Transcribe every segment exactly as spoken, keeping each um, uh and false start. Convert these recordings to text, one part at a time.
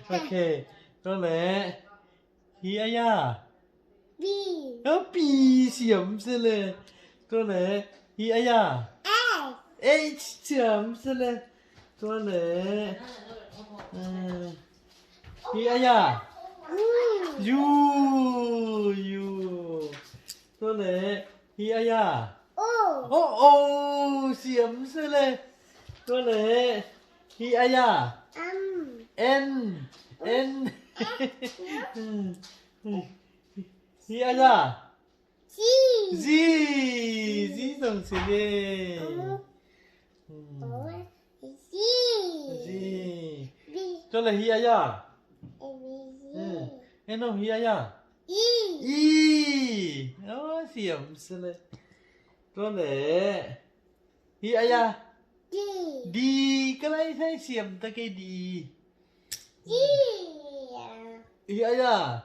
Ok. Tua leh hi ai a? Pi. Pi siam se le. Tua leh hi ai a? H siam se le. Tua leh hi ai a? U. U. Tua leh hi ai a? O. O, o, siam se le. Tua leh hi ai a? N. N. Hi ai a? Zi. Zi. Zi zong si le. Zi. Tua leh hi ai a? Eno hi ai a? I. I. Aw, siam se le. Tua leh hi ai a? Di. Di. Ka lai sai siam ta kei di. Hi ai a?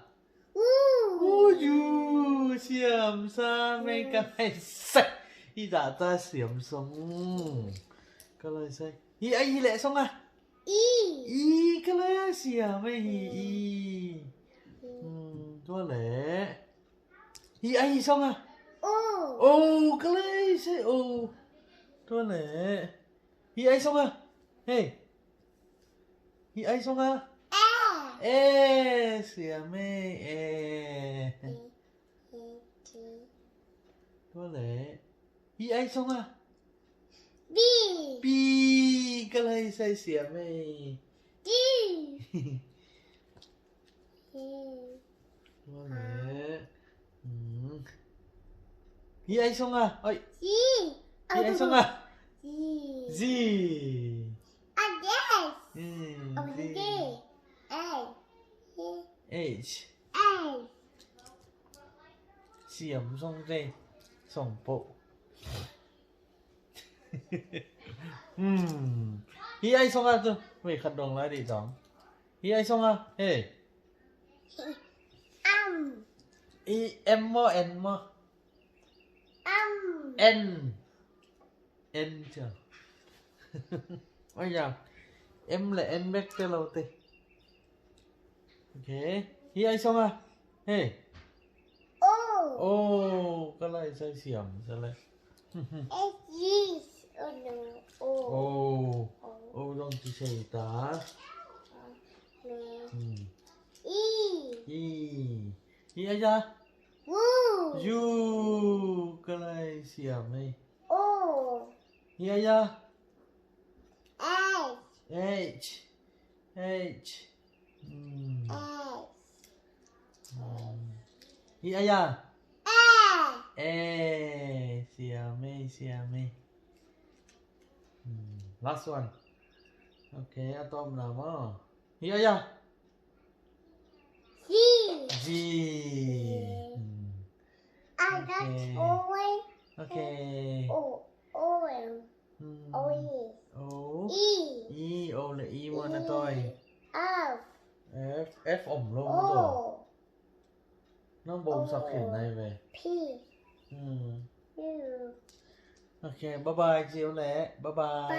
U. U. Siam sa me ka lai sai. I dah ta siam song. Ka lai sai. Hi ai hi leh song a? I. I. Ka lai siam me hi i. Tua leh hi ai song a? O. O, ka lai sai o. Tua leh hi ai song a? Hei. Hi ai song a? E. E, siam e, e. Tua leh hi ai song a? Pi. Pi. Ka lai sai siam e. Pi. Tua leh hi ai song a? Oi. Hi ai song a? Zi. Zi. H. Siam song te song po. Hi ai song a tu. Wei khat dong lai di dong. Hi ai song a? Hei. I M maw, N maw? N. N ciang. Oi ya. M le N bek te lo te. Ok. Hi ai song a? Hei. O. O, ka lai sai siam sa le. O. O zong ci sei ta. I. Hi ai a? U. Ka lai siam e. O. Hi ai a? H. H. H. Hi ai a? E. Siam e, siam e. Last one. Ok, a tawpna maw. Hi ai a? Zi. Zi. Ok. O. O. I. I, o le i maw na tawi? F. F om lo maw tawi? Nang bawm sak khin nai ve. P. Ok, bye bye ci o le. Bye bye.